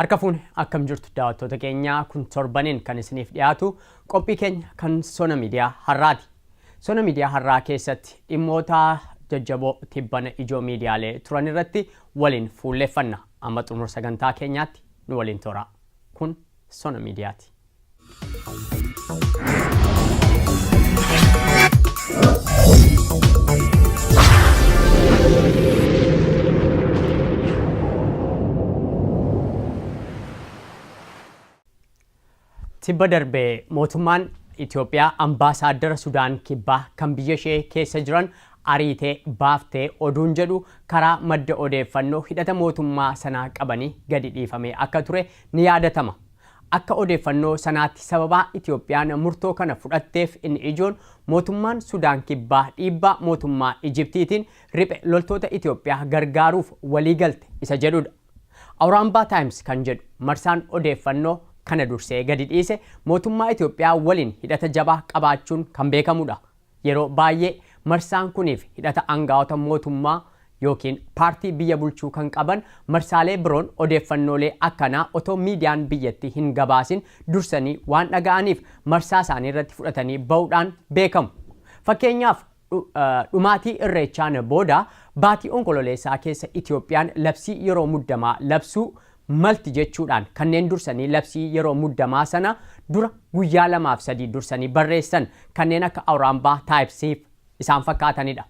Harka fuune, akkam jirtu daawwattoota keenyaa? Kun torbaniin kan isiniif dhiyaatu qophii keenya kan Sona Miidiyaa har'aati. Sona Miidiyaa har'aa keessatti dhimmoota jajjaboo tibbana ijoo miidiyaalee turan irratti waliin fuulleeffanna. Amma xumura sagantaa keenyaatti nu waliin toraa. Kun Sona Miidiyaati. Tibba darbee mootummaan Itoophiyaa ambaasaaddara Sudaan Kibbaa kan biyya ishee keessa jiran ariitee baaftee oduun jedhu karaa madda odeeffannoo hidhata mootummaa sanaa qabanii gadi dhiifamee akka ture ni yaadatama. Akka odeeffannoo sanaatti sababaa Itoophiyaan murtoo kana fudhatteef inni ijoon mootummaan Sudaan Kibbaa dhiibbaa mootummaa Ijiptiitiin riphe loltoota Itoophiyaa gargaaruuf waliigalte isa jedhudha. Awuraambaa Taayims kan jedhu marsaan odeeffannoo kana dursee gadi dhiise mootummaa Itoophiyaa waliin hidhata jabaa qabaachuun kan beekamudha. Yeroo baay'ee marsaan kuniif hidhata aangaa'ota mootummaa yookiin paartii biyya bulchuu kan qaban marsaalee biroon odeeffannoolee akkanaa otoo miidiyaan biyyattii hin gabaasin dursanii waan dhaga'aniif marsaa isaanii irratti fudhatanii ba'uudhaan beekamu. Fakkeenyaaf, dhumaatii Irreechaan booda baatii Onkololeessaa keessa Itoophiyaan labsii yeroo muddamaa labsuu malti jechuudhaan kanneen dursanii labsii yeroo muddamaa sana dura guyyaa 2f 3 dursanii barreessan kanneen akka Awuraambaa Taayipsiif isaan fakkaatanidha.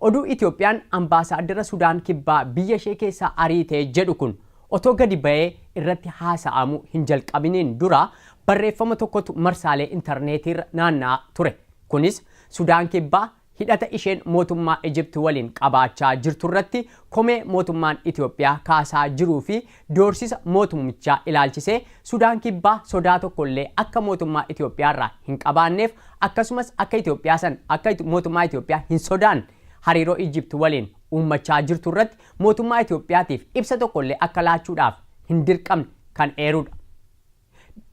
Oduu Itoophiyaan ambaasaaddara Sudaan Kibbaa biyya ishee keessaa ariitee jedhu kun otoo gadi ba'ee irratti haasa'amuu hin jalqabiniin dura barreeffama tokkotu marsaalee intarneetiirra naanna'aa ture. Kunis Sudaan Kibbaa hidhata isheen mootummaa Ijipti waliin qabaachaa jirturratti komee mootummaan Itoophiyaa kaasaa jiruu fi doorsisa mootummichaa ilaalchisee Sudaan Kibbaa sodaa tokkollee akka mootummaa Itoophiyaarraa hin qabaanneef, akkasumas akka Itoophiyaa san akka mootummaa Itoophiyaa hin sodaanne, hariiroo Ijipti waliin uummachaa jirturratti mootummaa Itoophiyaatiif ibsa tokkollee akka laachuudhaaf hin dirqamne kan eerudha.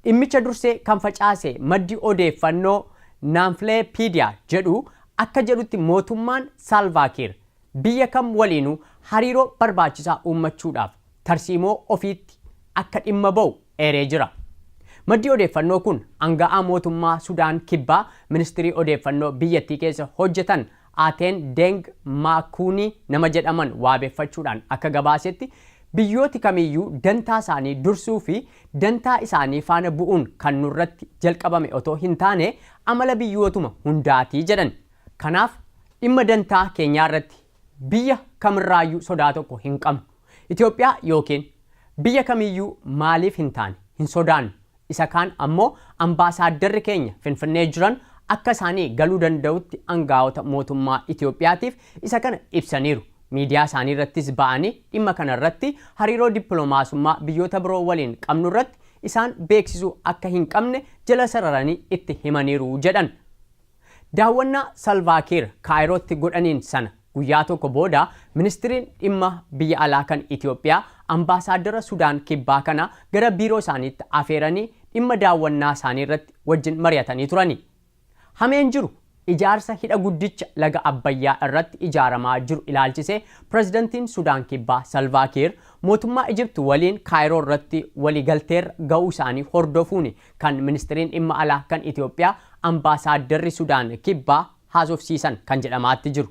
Dhimmicha dursee kan facaase maddi odeeffannoo Naanfileepiidiyaa jedhu akka jedhutti, mootummaan Saalvaakiir biyya kam waliinuu hariiroo barbaachisaa uummachuudhaaf tarsiimoo ofiitti akka dhimma ba'u eeree jira. Maddi odeeffannoo kun angaa'aa mootummaa Sudaan Kibbaa ministirii odeeffannoo biyyattii keessa hojjetan Aateen Deng Maakuunii nama jedhaman waabeffachuudhaan akka gabaasetti, biyyooti kamiyyuu dantaa isaanii dursuu fi dantaa isaanii faana bu'uun kan nurratti jalqabame otoo hin taane amala biyyootuma hundaatii jedhan. Kanaaf dhimma dantaa keenyaa irratti biyya kamirraayyuu sodaa tokko hin qabnu. Itoophiyaa yookiin biyya kamiyyuu maaliif hin taane hin sodaannu. Isa kaan ammoo ambaasaaddarri keenya Finfinnee jiran akka isaanii galuu danda'utti angaa'ota mootummaa Itoophiyaatiif isa kana ibsaniiru. Miidiyaa isaanii irrattis ba'anii dhimma kana irratti hariiroo dippiloomaasummaa biyyoota biroo waliin qabnu irratti isaan beeksisuu akka hin qabne jala sararanii itti himaniiru jedhan. Daawwannaa Salvaakiir Kaayirootti godhaniin sana guyyaa tokko booda ministiriin dhimma biyya alaa kan Itoophiyaa ambaasaaddara Sudaan Kibbaa kana gara biiroo isaaniitti afeeranii dhimma daawwannaa isaanii irratti wajjin mari'atanii turani. Hameen jiru ijaarsa hidha guddicha laga Abbayyaa irratti ijaaramaa jiru ilaalchisee pirezidantiin Sudaan Kibbaa Salvaakiir mootummaa Ijipt waliin Kaayiroo irratti waliigalteerra ga'uu isaanii hordofuuni kan ministiriin dhimma alaa kan Itoophiyaa ambaasaaddarri Sudaan Kibbaa haasofsiisan kan jedhamaatti jiru.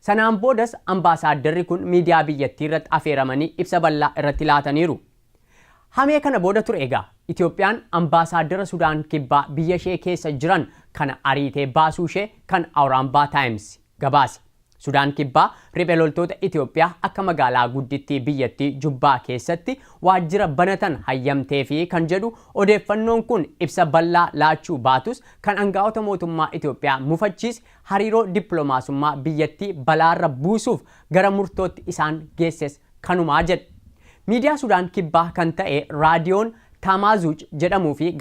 Sanaan boodas ambaasaaddarri kun miidiyaa biyyattii irratti afeeramanii ibsa bal'aa irratti laataniiru. Hamee kana booda ture egaa Itoophiyaan ambaasaaddara Sudaan Kibbaa biyya ishee keessa jiran kana ariitee baasuu ishee kan Awuraambaa Taayims gabaase. Sudaan Kibbaa riphe loltoota Itoophiyaa akka magaalaa guddittii biyyattii Jubbaa keessatti waajjira banatan hayyamteefi kan jedhu odeeffannoon kun ibsa bal'aa laachuu baatus, kan angaa'ota mootummaa Itoophiyaa mufachiise, hariiroo dippiloomaasummaa biyyattii balaarra buusuuf gara murtootti isaan geesses kanumaa jedha. Miidiyaa Sudaan Kibbaa kan ta'e raadiyoon Taamaazuuc jedhamuu fi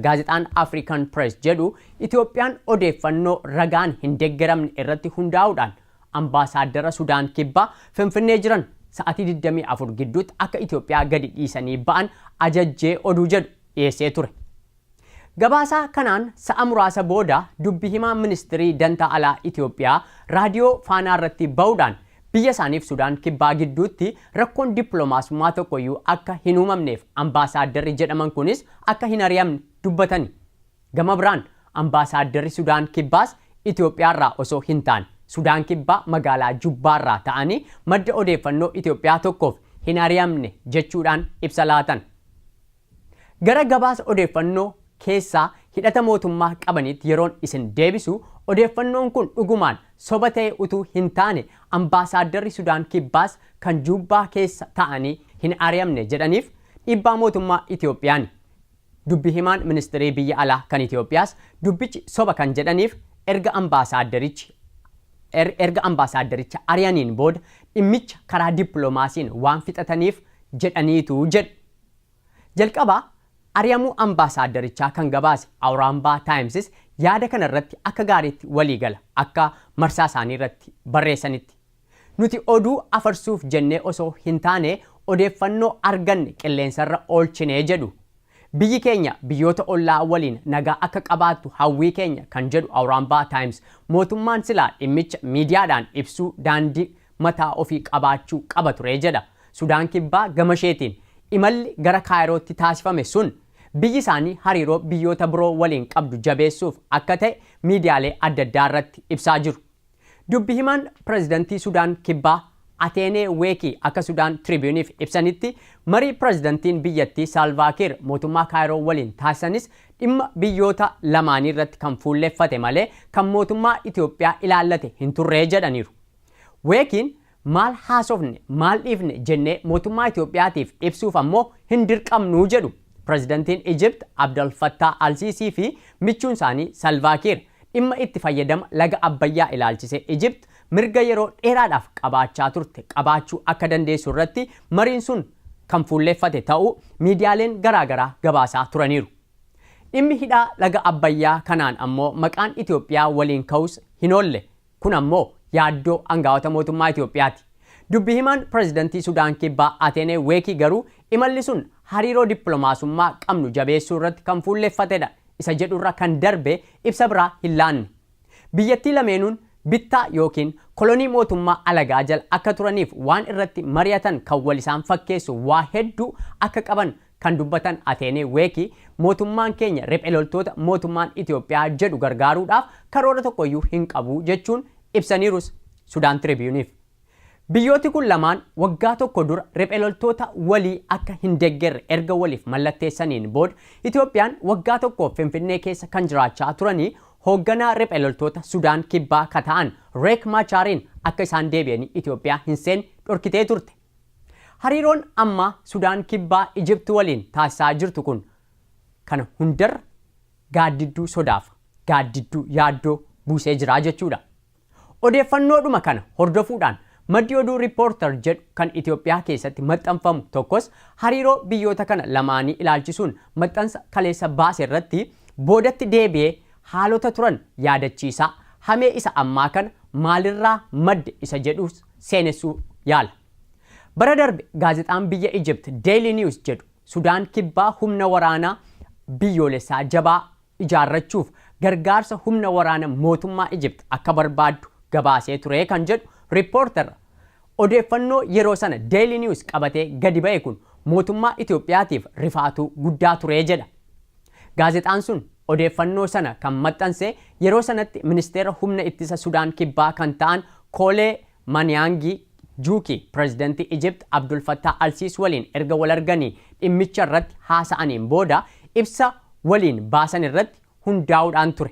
gaazexaan African Press jedhu Itoophiyaan odeeffannoo ragaan hin deggeramne irratti hundaa'uudhaan ambaasaaddara Sudaan Kibbaa Finfinnee jiran sa'atii 24 gidduutti akka Itoophiyaa gadi dhiisanii ba'an ajajjee oduu jedhu dhiyeessee ture. Gabaasaa kanaan sa'a muraasa booda dubbi himaan ministirii dantaa alaa Itoophiyaa raadiyoo Faanaa irratti ba'uudhaan Biyya isaaniif Sudaan Kibbaa gidduutti rakkoon dippiloomaasummaa tokkoyyuu akka hin uumamneef ambaasaaddarri jedhaman kunis akka hin ari'amne dubbatani. Gama biraan ambaasaaddarri Sudaan Kibbaas Itoophiyaarraa osoo hin taane Sudaan Kibbaa magaalaa Jubbaarraa ta'anii madda odeeffannoo Itoophiyaa tokkoof hin ari'amne jechuudhaan ibsa laatan. Gara gabaasa odeeffannoo keessaa hidhata mootummaa qabanitti yeroon isin deebisu, odeeffannoon kun dhugumaan soba ta'e utuu hin taane ambaasaaddarri Sudaan Kibbaas kan Jubbaa keessa ta'anii hin ari'amne jedhaniif dhiibbaa mootummaa Itoophiyaani. Dubbi himaan ministirii biyya alaa kan Itoophiyaas dubbichi soba kan jedhaniif erga ambaasaaddaricha ari'aniin booda dhimmicha karaa dippiloomaasiin waan fixataniif jedhaniitu jedhu. Jalqabaa ari'amuu ambaasaaddarichaa kan gabaase Awuraambaa Taayimsis yaada kana irratti akka gaariitti walii gala akka marsaa isaanii irratti barreessanitti. "Nuti oduu afarsuuf jennee osoo hin taane odeeffannoo arganne qilleensarra oolchinee" jedhu. "Biyyi keenya biyyoota ollaa waliin nagaa akka qabaattu hawwii keenya" kan jedhu Awuraambaa Taayims, mootummaan silaa dhimmicha miidiyaadhaan ibsuu daandii mataa ofii qabaachuu qaba ture jedha. Sudaan Kibbaa gama isheetiin imalli gara Kaayirootti taasifame sun biyyi isaanii hariiroo biyyoota biroo waliin qabdu jabeessuuf akka ta'e miidiyaalee adda addaa irratti ibsaa jiru. Dubbi himaan pirezidantii Sudaan Kibbaa Ateenee Weekii akka Sudaan Tribuniif ibsanitti, marii pirezidantiin biyyattii Saalvaakiir mootummaa Kaayiroo waliin taasisanis dhimma biyyoota lamaanii irratti kan fuulleffate malee kan mootummaa Itoophiyaa ilaallate hin turree jedhaniiru. Weekiin "Maal haasofne, maal dhiifne jennee mootummaa Itoophiyaatiif ibsuuf ammoo hin dirqamnuu" jedhu. Pirezidantiin Ijipt Abdel Fattah Alsiisii fi michuun isaanii Salvaakiir dhimma itti fayyadama laga Abbayyaa ilaalchise Ijipt mirga yeroo dheeraadhaaf qabaachaa turte qabaachuu akka dandeessu irratti mariin sun kan fuulleffate ta'uu miidiyaaleen garaagaraa gabaasaa turaniiru. Dhimmi hidhaa laga Abbayyaa kanaan ammoo maqaan Itoophiyaa waliin ka'us hin oolle. Kun ammoo yaaddoo aangawoota mootummaa Itoophiyaati. Dubbi himaan pirezidantii Sudaan Kibbaa Ateenee Weekii garuu imalli sun hariiroo dippiloomaasummaa qabnu jabeessuu irratti kan fuulleffatedha isa jedhurra kan darbe ibsa biraa hin laanne. Biyyattii lameenuun bittaa yookiin kolonii mootummaa alagaa jala akka turaniif waan irratti mari'atan kan wal isaan fakkeessu waa hedduu akka qaban kan dubbatan Ateenee Weekii, mootummaan keenya riphee loltoota mootummaan Itoophiyaa jedhu gargaaruudhaaf karoora tokkoyyuu hin qabu jechuun ibsaniirus Sudaan Tribuniif. Biyyooti kun lamaan waggaa tokko dura riphee loltoota walii akka hin deeggarre erga waliif mallatteessaniin booda, Itoophiyaan waggaa tokkoof Finfinnee keessa kan jiraachaa turanii hoogganaa riphee loltoota Sudaan Kibbaa ka ta'an Reek Maachaariin akka isaan deebi'anii Itoophiyaa hin seenne dhorkitee turte. Hariiroon amma Sudaan Kibbaa Ijipti waliin taasisaa jirtu kun kana hundarra gaaddidduu sodaaf gaaddidduu yaaddoo buusee jira jechuudha. Odeeffannoodhuma kana hordofuudhaan maddi oduu Riippoortar jedhu kan Itoophiyaa keessatti maxxanfamu tokkos hariiroo biyyoota kana lamaanii ilaalchisuun maxxansa kaleessa baase irratti boodatti deebi'ee haalota turan yaadachiisaa hamee isa ammaa kana maalirraa madde isa jedhus seenessuu yaala. Bara darbe gaazexaan biyya Ijipt Daily News jedhu Sudaan Kibbaa humna waraanaa biyyoolessaa jabaa ijaarrachuuf gargaarsa humna waraana mootummaa Ijipt akka barbaaddu gabaasee ture kan jedhu Riippoortar, odeeffannoo yeroo sana Daily News qabatee gadi ba'e kun mootummaa Itoophiyaatiif rifaatuu guddaa ture jedha. Gaazexaan sun odeeffannoo sana kan maxxanse yeroo sanatti ministeera humna ittisa Sudaan Kibbaa kan ta'an Koolee Maniyaangii Juuki pirezidantii Ijipt Abdul Fattah Alsiis waliin erga wal arganii dhimmicha irratti haasa'aniin booda ibsa waliin baasan irratti hundaa'uudhaan ture.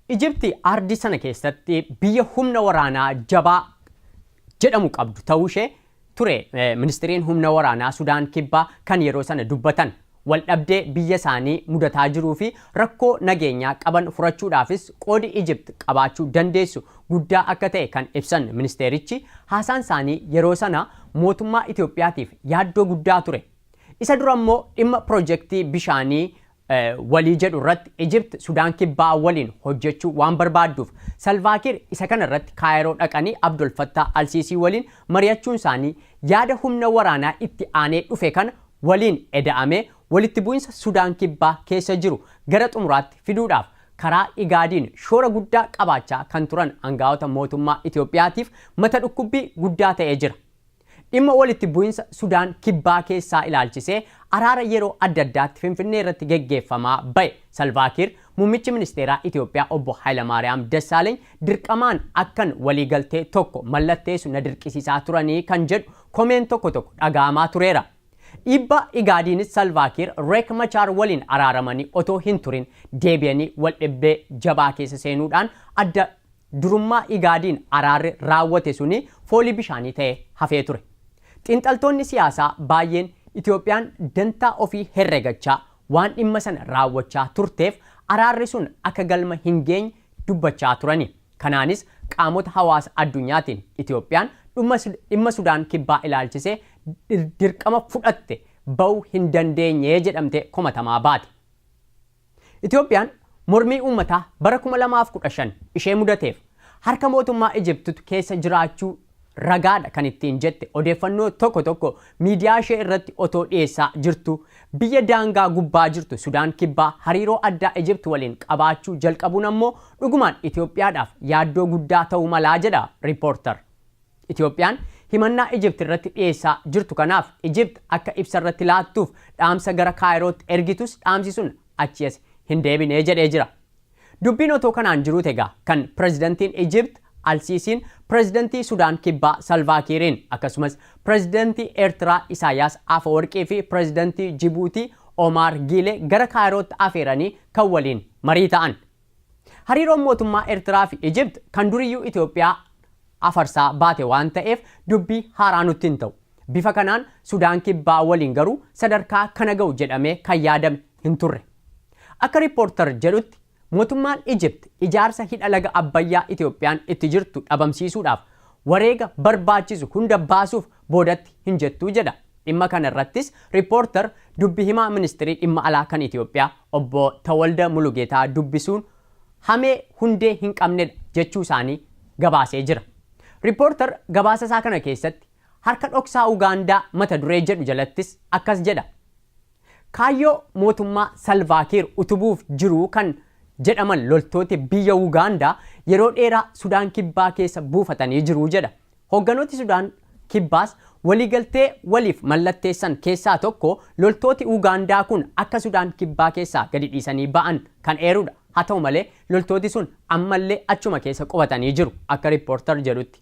Ijipti ardii sana keessatti biyya humna waraanaa jabaa jedhamu qabdu ta'uu ishee ture ministiriin humna waraanaa Sudaan Kibbaa kan yeroo sana dubbatan. Waldhabdee biyya isaanii mudataa jiruu fi rakkoo nageenyaa qaban furachuudhaafis qoodi Ijipt qabaachuu dandeessu guddaa akka ta'e kan ibsan ministeerichi, haasaan isaanii yeroo sana mootummaa Itoophiyaatiif yaaddoo guddaa ture. Isa dura immoo dhimma piroojeektii bishaanii walii jedhu irratti Ijipt Sudaan Kibbaa waliin hojjechuu waan barbaadduuf Salvaakiir isa kana irratti Kaayiroo dhaqanii Abdul Fattah Alsiisii waliin mari'achuun isaanii yaada humna waraanaa itti aanee dhufe kana waliin eda'amee walitti bu'insa Sudaan Kibbaa keessa jiru gara xumuraatti fiduudhaaf Karaa Igaadiin shoora guddaa qabaachaa kan turan aangaa'ota mootummaa Itoophiyaatiif mata dhukkubbii guddaa ta'ee jira. Dhimma walitti bu'insa Sudaan Kibbaa keessaa ilaalchisee araara yeroo adda addaatti Finfinnee irratti geggeeffamaa ba'e, Salvaakiir muummichi ministeeraa Itoophiyaa Obbo Hayilamaariyaam Dassaaleeny dirqamaan akkan waliigaltee tokko mallatteessu na dirqisiisaa turanii kan jedhu komeen tokko tokko dhaga'amaa tureera. Dhiibbaa Igaadiinis Salvaakiir Reek Machaar waliin araaramanii otoo hin turin deebi'anii wal dhibbee jabaa keessa seenuudhaan adda durummaa Igaadiin araarri raawwate suni foolii bishaanii ta'e hafee ture. Xiinxaltoonni siyaasaa baay'een Itoophiyaan dantaa ofii herregachaa waan dhimma sana raawwachaa turteef araarri sun akka galma hin geenye dubbachaa turani. Kanaanis qaamota hawaasa addunyaatiin Itoophiyaan dhimma Sudaan Kibbaa ilaalchisee dirqama fudhatte ba'uu hin dandeenye jedhamte komatamaa baate. Itoophiyaan mormii uummataa bara 2015 ishee mudateef harka mootummaa Ijiptitu keessa jiraachuu ragaadha kan ittiin jette odeeffannoo tokko tokko miidiyaa ishee irratti otoo dhiyeessaa jirtu, biyya daangaa gubbaa jirtu Sudaan Kibbaa hariiroo addaa Ijipt waliin qabaachuu jalqabuun ammoo dhugumaan Itoophiyaadhaaf yaaddoo guddaa ta'uu malaa jedha Riippoortar. Itoophiyaan himannaa Ijipt irratti dhiyeessaa jirtu kanaaf Ijipt akka ibsa irratti laattuuf dhaamsa gara Kaayirootti ergitus dhaamsi sun achi as hin deebine jedhee jira. Dubbiin otoo kanaan jiruut egaa kan pirezidantiin Ijipt Alsiisiin pirezidantii Sudaan Kibbaa Salvaakiiriin, akkasumas pirezidantii Eertiraa Isaayaas Afawarqii fi pirezidantii Jibuutii Omaar Giilee gara Kaayirootti afeeranii kan waliin marii ta'an. Hariiroon mootummaa Eertiraa fi Ijipt kan duriyyuu Itoophiyaa afarsaa baate waan ta'eef dubbii haaraa nutti hin ta'u. Bifa kanaan Sudaan Kibbaa waliin garuu sadarkaa kana ga'u jedhamee kan yaadame hin turre. Akka Riippoortar jedhutti, mootummaan Ijipt ijaarsa hidha laga Abbayyaa Itoophiyaan itti jirtu dhabamsiisuudhaaf wareega barbaachisu hunda baasuuf boodatti hin jettuu jedha. Dhimma kana irrattis Riippoortar dubbi himaa ministirii dhimma alaa kan Itoophiyaa Obbo Tawalda Mulugeetaa dubbisuun hamee hundee hin qabnedha jechuu isaanii gabaasee jira. Riippoortar gabaasa isaa kana keessatti "Harka dhoksaa Ugaandaa" mata duree jedhu jalattis akkas jedha. Kaayyoo mootummaa Salvaakiir utubuuf jiru kan jedhaman loltooti biyya Ugaandaa yeroo dheeraa Sudaan Kibbaa keessa buufatanii jiru jedha. Hoogganooti Sudaan Kibbaas waliigaltee waliif mallatteessan keessaa tokko loltooti Ugaandaa kun akka Sudaan Kibbaa keessaa gadi dhiisanii ba'an kan eerudha. Haa ta'u malee, loltooti sun ammallee achuma keessa qubatanii jiru akka Riippoortar jedhutti.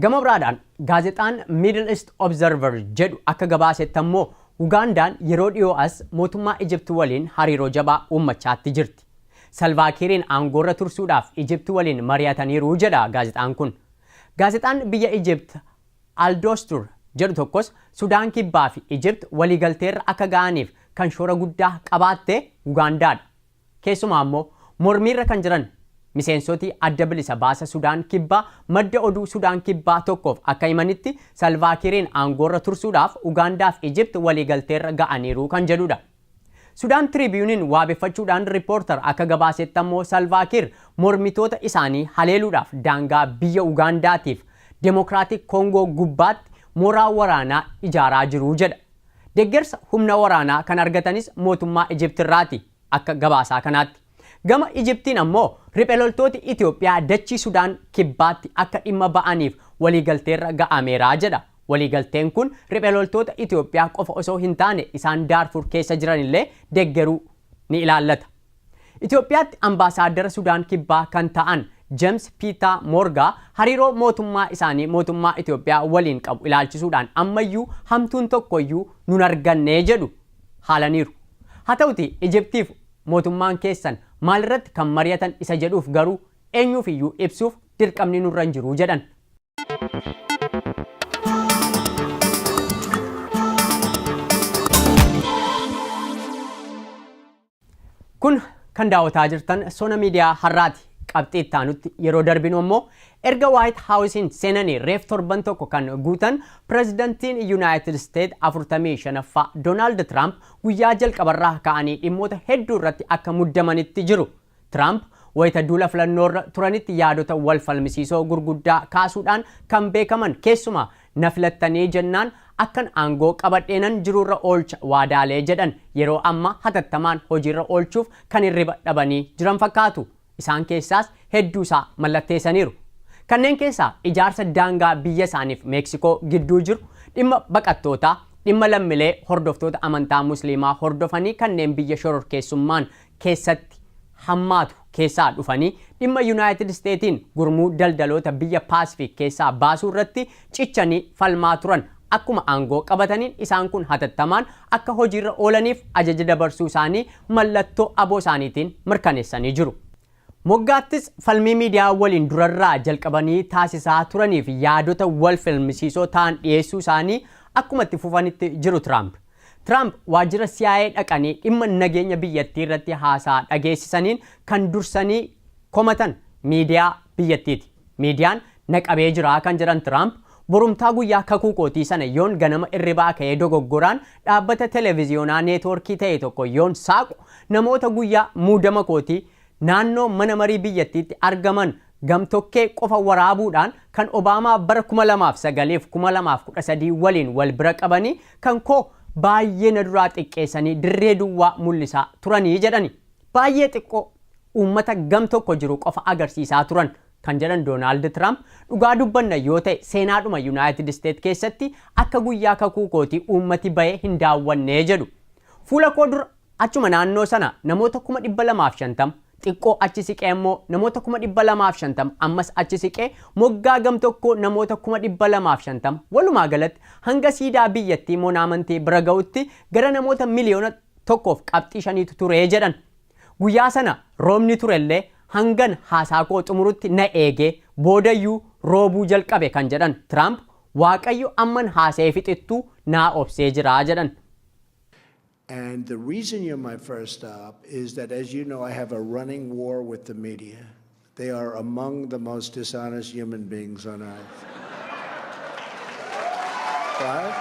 Gama biraadhaan gaazexaan Middle East Observer jedhu akka gabaasetti ammoo, Ugaandaan yeroo dhiyoo as mootummaa Ijipt waliin hariiroo jabaa uummachaatti jirti. Salvaakiiriin aangoorra tursuudhaaf Ijipt waliin mari'ataniiru jedha gaazexaan kun. Gaazexaan biyya Ijipt Aldostur jedhu tokkos Sudaan Kibbaa fi Ijipt waliigalteerra akka ga'aniif kan shoora guddaa qabaatte Ugaandaadha. Keessumaa ammoo mormiirra kan jiran miseensoti Adda Bilisa Baasa Sudaan Kibbaa madda oduu Sudaan Kibbaa tokkoof akka himanitti, Salvaakiiriin aangoorra tursuudhaaf Ugaandaa fi Ijipt waliigalteerra ga'aniiru kan jedhudha. Sudaan Tiriibiyuuniin waabeffachuudhaan Riippoortar akka gabaasetti ammoo, Salvaakiir mormitoota isaanii haleeluudhaaf daangaa biyya Ugaandaatiif Demokiraatik Koongoo gubbaatti mooraa waraanaa ijaaraa jiru jedha. Deeggarsa humna waraanaa kan argatanis mootummaa Ijipt irraati akka gabaasaa kanaatti. Gama Ijiptiin ammoo riphe loltooti Itoophiyaa dachii Sudaan Kibbaatti akka dhimma ba'aniif waliigalteerra ga'ameera jedha. Waliigalteen kun riphe loltoota Itoophiyaa qofa osoo hin taane isaan Daarfur keessa jiranillee deeggaruu ni ilaallata. Itoophiyaatti ambaasaaddara Sudaan Kibbaa kan ta'an James Piitaa Moorgaa hariiroo mootummaa isaanii mootummaa Itoophiyaa waliin qabu ilaalchisuudhaan ammayyuu hamtuun tokkoyyuu nun arganne jedhu haalaniiru. Haa ta'uti, Ijiptiif mootummaan keessan maalirratti kan mari'atan isa jedhuuf garuu eenyuuf iyyuu ibsuuf dirqamni nurra hin jiru jedhan. Kun kan daawwataa jirtan Sona Miidiyaa har'aati. Qabxii itti aanutti yeroo darbinu ammoo, erga Waayit Haawusiin seenanii reef torban tokko kan guutan pirezidantiin Yuunaayitid Isteet 45ffaa Doonaald Tiraamp guyyaa jalqabarraa ka'anii dhimmoota hedduu irratti akka muddamanitti jiru. Tiraamp wayita duula filannoorra turanitti yaadota wal falmisiisoo gurguddaa kaasuudhaan kan beekaman, keessumaa na filattanii jennaan Akkan aangoo qabadheenan jiruurra oolcha waadaalee jedhan yeroo amma hatattamaan hojiirra oolchuuf kan hirriba dhabanii jiran fakkaatu. Isaan keessaas hedduu isaa mallatteessaniiru. Kanneen keessaa ijaarsa daangaa biyya isaaniif Meeksikoo gidduu jiru, dhimma baqattootaa, dhimma lammiilee hordoftoota amantaa Musliimaa hordofanii kanneen biyya shororkeessummaan keessatti hammaatu keessaa dhufanii, dhimma Yuunaayitid Isteetiin gurmuu daldaloota biyya Paasifik keessaa baasuu irratti cichanii falmaa turan akkuma aangoo qabataniin isaan kun hatattamaan akka hojiirra oolaniif ajaja dabarsuu isaanii mallattoo aboo isaaniitiin mirkaneessanii jiru. Moggaattis falmii miidiyaa waliin durarraa jalqabanii taasisaa turaniif yaadota wal falmisiisoo ta'an dhiyeessuu isaanii akkuma itti fufanitti jiru Tiraamp. Tiraamp waajjira CIA dhaqanii dhimma nageenya biyyattii irratti haasaa dhageessisaniin kan dursanii komatan miidiyaa biyyattiiti. Miidiyaan naqabee jira kan jedhan Tiraamp, borumtaa guyyaa kakuu kootii sana yoon ganama irribaa ka'ee dogoggoraan dhaabbata televiziyoonaa neetwoorkii ta'e tokko yoon saaqu, namoota guyyaa muudama kootii naannoo mana marii biyyattiitti argaman gamtokkee qofa waraabuudhaan kan Obaamaa bara 2009 fi 2013 waliin wal bira qabanii kan koo baay'ee na duraa xiqqeessanii dirree duwwaa mul'isaa turanii jedhani. Baay'ee xiqqoo uummata gam tokko jiru qofa agarsiisaa turan kan jedhan Doonaald Tiraamp, dhugaa dubbanna yoo ta'e seenaadhuma Yuunaayitid Isteet keessatti akka guyyaa kakuu kootii uummati bahee hin daawwannee jedhu. Fuula koo dura achuma naannoo sana namoota 250,000, xiqqoo achi siqee immoo namoota 250,000, ammas achi siqee moggaa gam tokko namoota 250,000, walumaa galatti hanga siidaa biyyattii monaamantii bira ga'utti gara namoota 1.5 miliyoonatu ture jedhan. Guyyaa sana roobni turellee hangan haasaa koo xumurutti na eegee boodayyuu roobuu jalqabe kan jedhan Tiraamp, Waaqayyo amman haasa'ee fixittuu naa obsee jira jedhan. And the reason you're my first stop is that, as you know, I have a running war with the media. They are among the most dishonest human beings on earth. But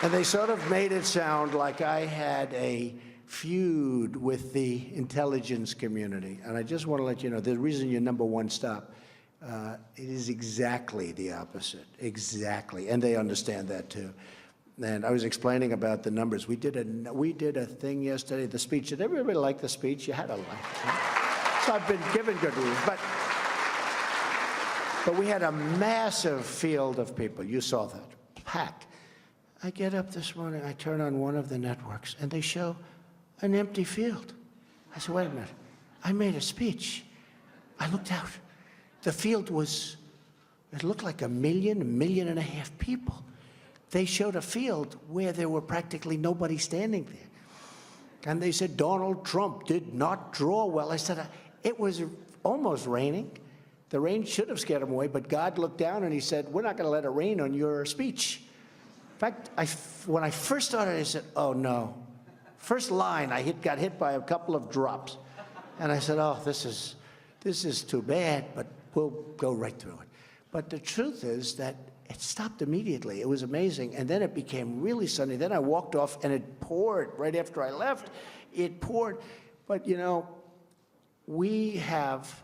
and they sort of made it sound like I had a feud with the intelligence community. And I just want to let you know the reason you're number one stop, it is exactly the opposite. Exactly. And they understand that too. And I was explaining about the numbers. We did a thing yesterday, the speech. Did everybody like the speech? You had to like it, right? So I've been given good reviews. But we had a massive field of people. You saw that. Packed. I get up this morning, I turn on one of the networks, and they show an empty field. I said, "Wait a minute. I made a speech." I looked out. The field was, it looked like a million and a half people. They showed a field where there were practically nobody standing there. And they said, "Donald Trump did not draw well." I said, "It was almost raining. The rain should have scared him away, but God looked down and he said, 'We're not going to let it rain on your speech.'" In fact, when I first started, I said, "Oh no." First line, I got hit by a couple of drops. And I said, "Oh, this is too bad, but we'll go right through it." But the truth is that it stopped immediately. It was amazing. And then it became really sunny. Then I walked off and it poured right after I left. It poured. But we have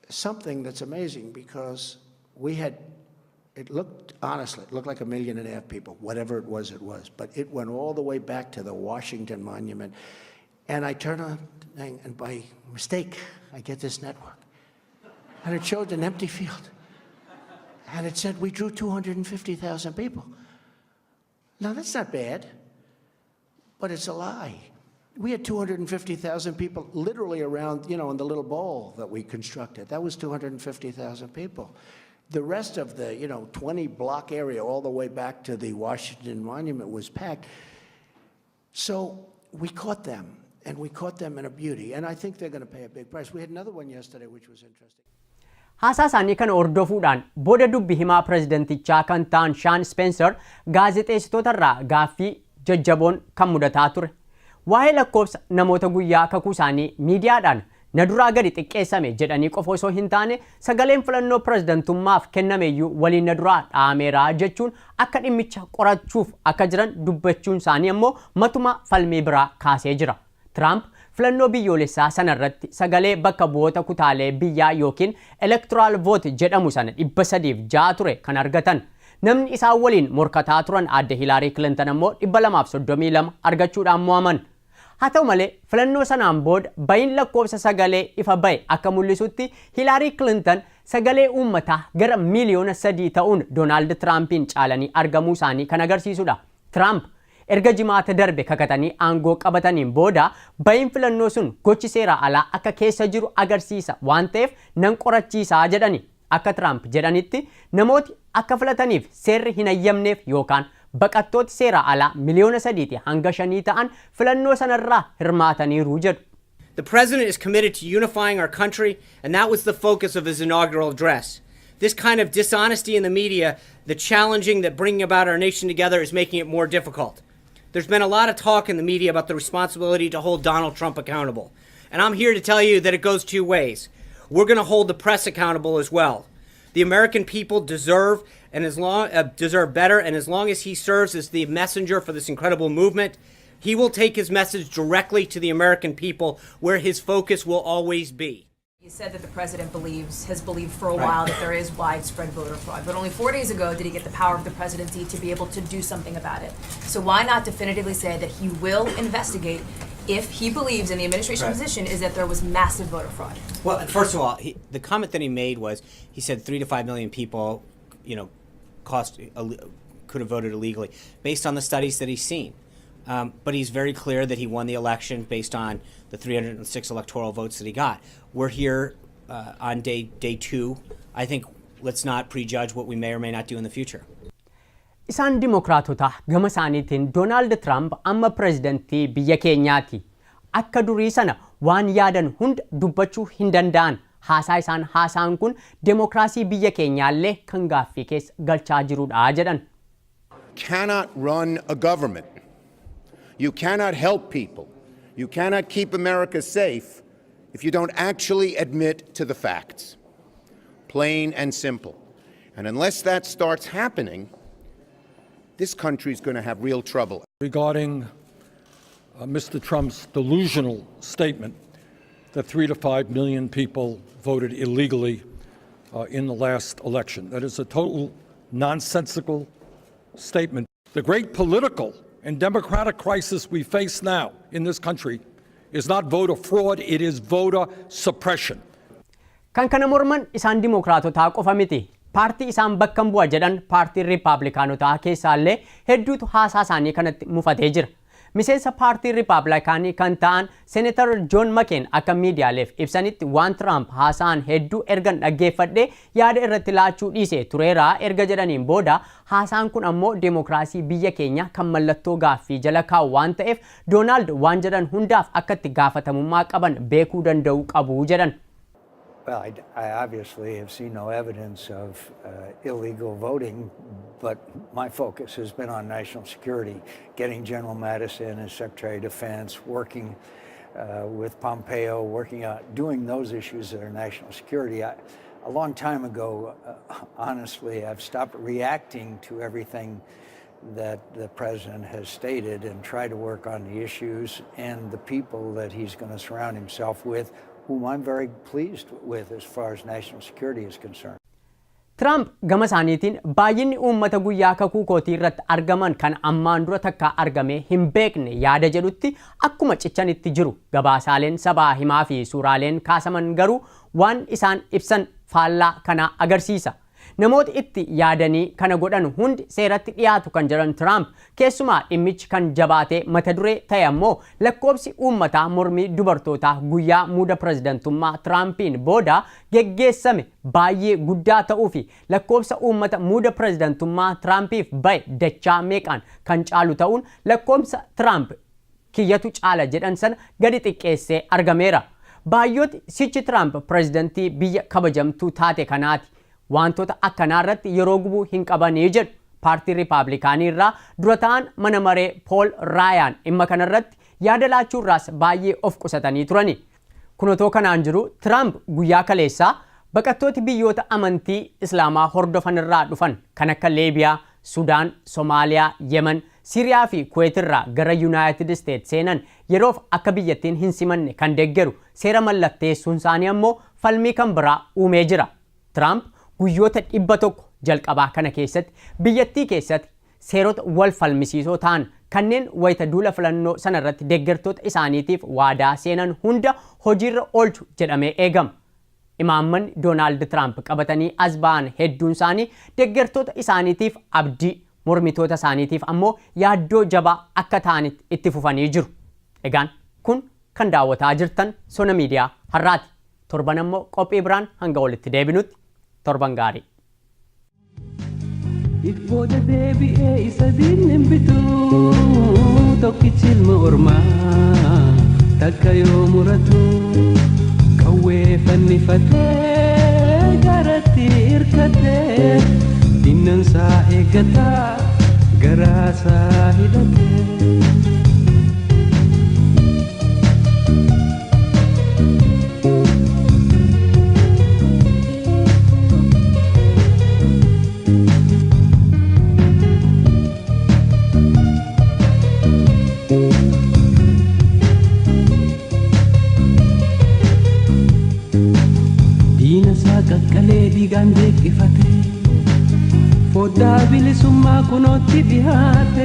something that's amazing because we had, it looked, honestly, it looked like 1.5 million people. Whatever it was, it was. But it went all the way back to the Washington Monument. And I turn on the thing, and by mistake, I get this network. And it showed an empty field. And it said, "We drew 250,000 people." Now, that's not bad, but it's a lie. We had 250,000 people literally around in the little bowl that we constructed. That was 250,000 people. The rest of the 20 block area all the way back to the Washington Monument was packed. So we caught them, and we caught them in a beauty. And I think they're going to pay a big price. We had another one yesterday, which was interesting. Haasaa isaanii kana hordofuudhaan booda dubbi himaa pirezidantichaa kan ta'an Shaan Speenser gaazexeessitoota irraa gaaffii jajjaboon kan mudataa ture. Waa'ee lakkoofsa namoota guyyaa kakuu isaanii miidiyaadhaan na duraa gadi xiqqeessame jedhanii qofa osoo hin taane, sagaleen filannoo pirezidantummaaf kennameyyuu waliin na duraa dhaameera jechuun akka dhimmicha qorachuuf akka jiran dubbachuun isaanii ammoo matuma falmii biraa kaasee jira. Tiraamp Filannoo biyyoolessaa sanarratti sagalee bakka bu'oota kutaalee biyyaa yookiin electoral vote jedhamu sana 306 ture kan argatan. Namni isaan waliin morkataa turan aadde Hilaarii Kilintan ammoo 232 argachuudhaan mo'aman. Haa ta'u malee, filannoo sanaan booda bayin lakkoofsa sagalee ifa bahe akka mul'isutti, Hilaarii Kilintan sagalee uummataa gara 3 miiliyoona ta'uun Doonaald Tiraampiin caalanii argamuu isaanii kan agarsiisudha. Tiraamp erga Jimaata darbe kakatanii aangoo qabataniin booda, bayin filannoo sun gochi seera alaa akka keessa jiru agarsiisa waan ta'eef nan qorachiisaa jedhani. Akka Tiraamp jedhanitti, namooti akka filataniif seerri hin hayyamneef yookaan baqattooti seera alaa 3 miiliyoona hanga 5 ta'an filannoo sanarraa hirmaataniiru jedhu. The president is committed to unifying our country, and that was the focus of his inaugural address. This kind of dishonesty in the media, the challenging that bringing about our nation together, is making it more difficult. There's been a lot of talk in the media about the responsibility to hold Donald Trump accountable. And I'm here to tell you that it goes two ways. We're going to hold the press accountable as well. The American people deserve better, and as long as he serves as the messenger for this incredible movement, he will take his message directly to the American people, where his focus will always be. You said that the president believes, has believed for a while, that there is widespread voter fraud. But only 4 days ago did he get the power of the presidency to be able to do something about it. So why not definitively say that he will investigate if he believes, and the administration position is that there was massive voter fraud? Well, first of all, the comment that he made was, he said 3 to 5 million people could have voted illegally based on the studies that he's seen. But he's very clear that he won the election based on the 306 electoral votes that he got. We're here on day two. I think let's not prejudge what we may or may not do in the future. Isaan Dimokiraatota gama isaaniitiin, Doonaald Tiraamp amma pireezidantii biyya keenyaati. Akka durii sana waan yaadan hunda dubbachuu hin danda'an. Haasaa isaan haasaan kun deemokiraasii biyya keenyaallee kan gaaffii keessa galchaa jirudha jedhan. Cannot run a government. You cannot help people. You cannot keep America safe if you don't actually admit to the facts. Plain and simple. And unless that starts happening, this country is going to have real trouble. Regarding Mr. Trump's delusional statement that 3 to 5 million people voted illegally in the last election. That is a total nonsensical statement. The great political and democratic crisis we face now in this country is not voter fraud, it is voter suppression. Kan kana morman isaan Dimokiraatotaa qofa miti. Paartii isaan bakka bu'a jedhan, paartiin Riippaabilikaanotaa keessaallee hedduutu haasaa isaanii kanatti mufatee jira. Miseensa paartii Riippaabilikaanii kan ta'an Seenatar Joon Makeen akka miidiyaaleef ibsanitti, waan Tiraamp haasa'an hedduu ergan dhaggeeffadhee yaada irratti laachuu dhiise tureeraa erga jedhaniin booda, haasaan kun ammoo deemokiraasii biyya keenya kan mallattoo gaaffii jala kaa'u waan ta'eef, Doonaald waan jedhan hundaaf akka itti gaafatamummaa qaban beekuu danda'u qabu jedhan. Well, I obviously have seen no evidence of illegal voting, but my focus has been on national security, getting General Mattis in as Secretary of Defense, working with Pompeo, working out, doing those issues that are national security. A long time ago, honestly, I've stopped reacting to everything that the president has stated and try to work on the issues and the people that he's going to surround himself with, whom I'm very pleased with as far as national security is concerned. Tiraamp gama isaaniitiin, baay'inni uummata guyyaa kakuu kootii irratti argaman kan ammaan dura takka argame hin beekne yaada jedhutti akkuma cichanitti jiru. Gabaasaaleen sabaa himaa fi suuraaleen kaasaman garuu waan isaan ibsan faallaa kana agarsiisa. Namoota itti yaadanii kana godhan hundi seeratti dhiyaatu kan jedhan Tiraamp, keessumaa dhimmichi kan jabaatee mata duree ta'e ammoo lakkoobsi uummataa mormii dubartootaa guyyaa muuda pirezidantummaa Tiraampiin booda geggeessame baay'ee guddaa ta'uu fi lakkoobsa uummata muuda pirezidantummaa Tiraampiif ba'e dachaa meeqaan kan caalu ta'uun lakkoobsa Tiraamp kiyyatu caala jedhan sana gadi xiqqeessee argameera. Baay'ooti sichi Tiraamp pirezidantii biyya kabajamtuu taate kanaati. Wantoota akkanaa irratti yeroo gubuu hin qabanii jedhu. Paartii Riipaablikaanii irraa dura ta'an mana maree Pool Raayaan dhimma kanarratti yaada laachuu irraas baay'ee of qusatanii turani. Kun otoo kanaan jiru, Tiraamp guyyaa kaleessaa baqattooti biyyoota amantii Islaamaa hordofan irraa dhufan kan akka Leebiyaa, Sudaan, Somaaliyaa, Yemen, Siriyaa fi Kuweet irraa gara Yuunaayitid Isteet seenan yeroof akka biyyattiin hin simanne kan deeggaru seera mallatteessuun isaanii ammoo falmii kan biraa uumee jira. Tiraamp guyyoota 100 jalqabaa kana keessatti biyyattii keessatti seerota wal falmisiisoo ta'an kanneen wayita duula filannoo sanarratti deeggartoota isaaniitiif waadaa seenan hunda hojiirra oolchu jedhamee eegama. Imaammanni Doonaald Tiraamp qabatanii as ba'an hedduun isaanii deeggartoota isaaniitiif abdii, mormitoota isaaniitiif ammoo yaaddoo jabaa akka ta'anitti itti fufanii jiru. Egaan kun kan daawwataa jirtan Sona Miidiyaa har'aati. Torban ammoo qophii biraan hanga walitti deebinutti torban gaarii. If booda deebi'ee isa diinni hin bitu, tokkichi ilma ormaa takka yoo muratu qawwee fannifatee garatti hirkatee dinnansaa eeggataa garaasaa hidhatee. Diina isaa qaqqalee dhiigaan deeqqifate, foddaa bilisummaa kunootti dhihaate.